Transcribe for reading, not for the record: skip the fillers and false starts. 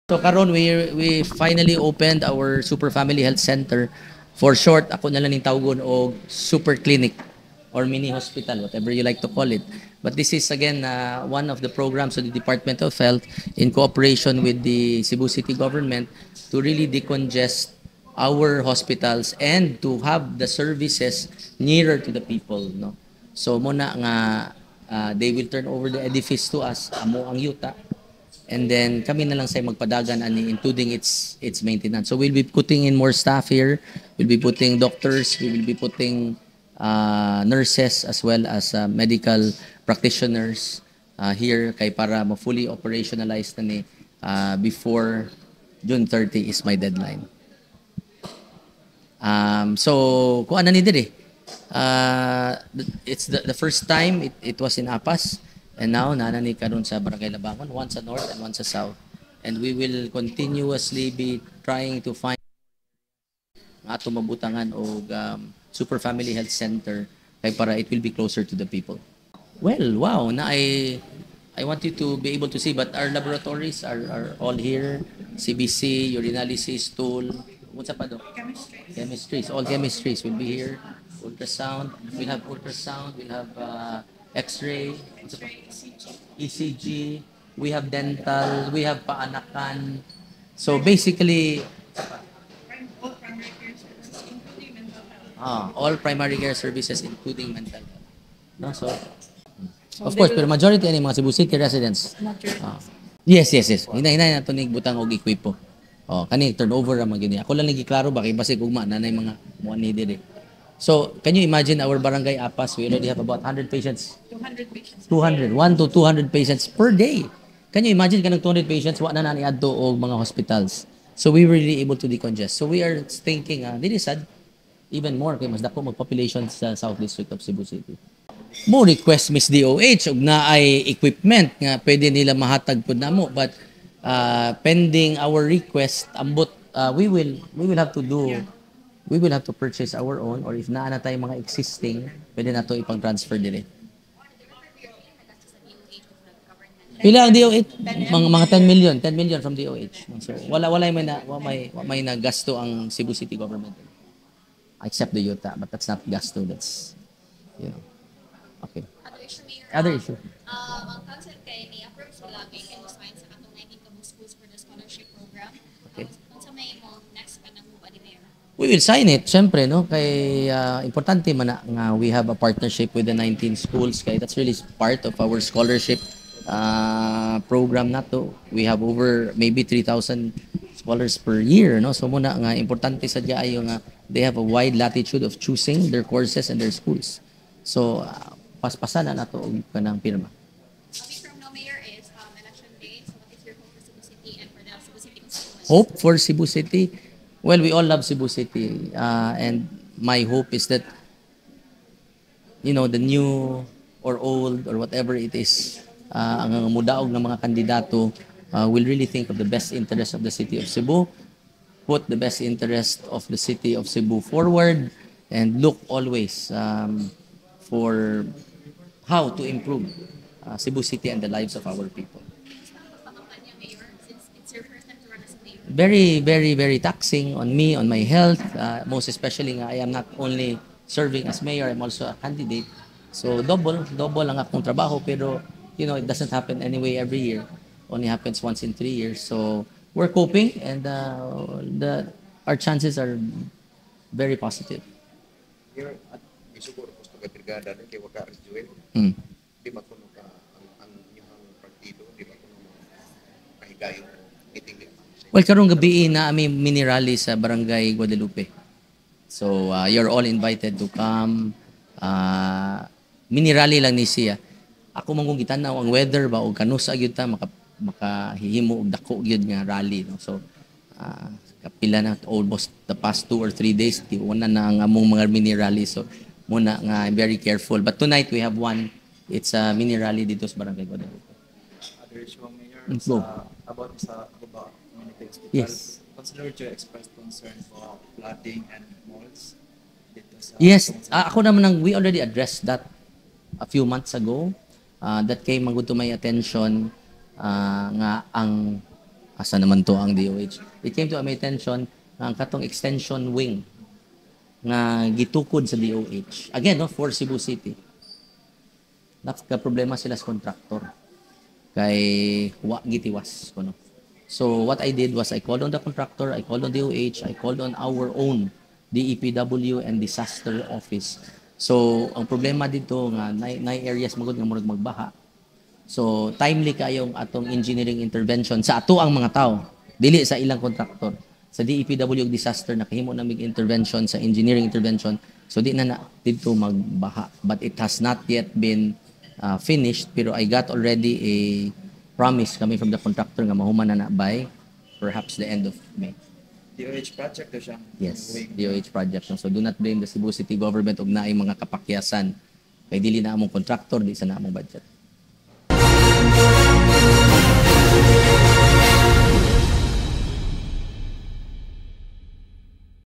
So karon we finally opened our Super Family Health Center. For short, ako na lang ning tawgon og Super Clinic or mini hospital, whatever you like to call it. But this is again one of the programs of the Department of Health in cooperation with the Cebu City government to really decongest our hospitals and to have the services nearer to the people, no? So mao na nga they will turn over the edifice to us, amo ang yuta, and then kami na lang say magpadagan ani, including its maintenance. So we'll be putting in more staff here. We'll be putting doctors, we will be putting nurses as well as medical practitioners here kay para ma-fully operationalize na ni before June 30 is my deadline. So kuan na ni diri. It's the first time it was in Apas and now naa na ni karon sa Barangay Labangon, one sa north and one sa south. And we will continuously be trying to find nga ato mabutangan og Super Family Health Center kay para it will be closer to the people. Well, wow, na I want you to be able to see, but our laboratories are all here. CBC, urinalysis, stool, unsa pa do? Chemistry. Chemistries, all chemistries will be here. Ultrasound, we'll have ultrasound, we'll have X-ray, unsa pa? ECG. ECG, we have dental, we have paanakan. So basically, All primary care services, including mental health. All primary care services including mental health. No, so So of they course, will- pero majority ani mga Cebu City residents. Majority. Ah. Yes. Hinay-hinay nato ning butang og equipo. Oh, kani turnover ra man gyud ni. Ako lang giklaro ba kay basig ugma na mga mo ni diri. So, can you imagine our Barangay Apas, we already have about 100 patients. 200 patients. 200, 1 to 200 patients per day. Can you imagine kanang 200 patients wa na na niadto og mga hospitals? So we were really able to decongest. So we are thinking dili sad even more kay mas dako mag population sa South District of Cebu City. Mo request Miss DOH og naay equipment nga pwede nila mahatag pud namo, but pending our request, ambot we will have to do we will have to purchase our own, or if naa na tayo mga existing, pwede na to ipang-transfer dire. Pila ang DOH? Mga 10 million, 10 million from DOH. So wala may na wa may wa may nagasto ang Cebu City government. Except the yuta, but that's not gasto, that's. Okay. Other issue, Mayor. Other issue. Ang council kay ni-approve sila kay can sign sa katong 19 ka schools for the scholarship program. Okay. Unsa may imong next ka nang move ani, Mayor? We will sign it, syempre, no? Kay importante man na nga we have a partnership with the 19 schools kay that's really part of our scholarship program nato. We have over maybe 3,000 scholars per year, no? So mao na nga importante sa kaayo nga they have a wide latitude of choosing their courses and their schools. So paspasan na nato og kanang pirma. Coming from no, Mayor, is election day. So what is your hope for Cebu City and for the Cebu City constituents? Hope for Cebu City? Well, we all love Cebu City. And my hope is that, the new or old or whatever it is, ang mudaog ng mga kandidato will really think of the best interest of the city of Cebu, put the best interest of the city of Cebu forward, and look always for how to improve Cebu City and the lives of our people. Kamusta ang pagpakampanya, Mayor, since it's your first time to run as a mayor? Very, very, very taxing on me, on my health. Most especially nga I am not only serving as mayor, I'm also a candidate. So double, double ang akong trabaho, pero it doesn't happen anyway every year. Only happens once in 3 years. So we're coping and the our chances are very positive. Here at isugo gusto ka brigada ni kay Wakaris Joel. Di ba kuno ka ang inyong partido, di ba kuno mo kahigayon meeting ni Well, karong gabi naa mi mini rally sa Barangay Guadalupe. So, you're all invited to come. Mini rally lang ni siya. Ako man kung gitan-aw ang weather ba og kanusa gyud ta makahihimo og dako gyud nga rally, no. So, kapila na almost the past 2 or 3 days di una na ang among mga mini rally. So, mao na nga I'm very careful. But tonight we have one. It's a mini rally dito sa Barangay Guadalupe. Other issue, Mayor, Go. Sa, about sa Guba Community Hospital. Yes. Councilor Joy expressed concern for flooding and molds dito sa Yes, ako naman ang we already addressed that a few months ago. That came man to my attention nga ang Asa naman to ang DOH? It came to my attention nga ang katong extension wing nga gitukod sa DOH. Again, no, for Cebu City. Nagka problema sila sa contractor. Kay wa gitiwas kuno. So what I did was I called on the contractor, I called on DOH, I called on our own DEPW and disaster office. So ang problema dito nga nay areas magud nga murag magbaha. So timely kayong atong engineering intervention sa ato ang mga tao, dili sa ilang contractor. Sa DEPW ug disaster, nakahimo na mig intervention sa engineering intervention. So di na na didto magbaha, but it has not yet been finished, pero I got already a promise coming from the contractor nga mahuman na na by perhaps the end of May. DOH project to siya. Yes, wing. DOH project. No? So do not blame the Cebu City government og naay mga kapakyasan. Kay dili na among contractor, di sa na among budget.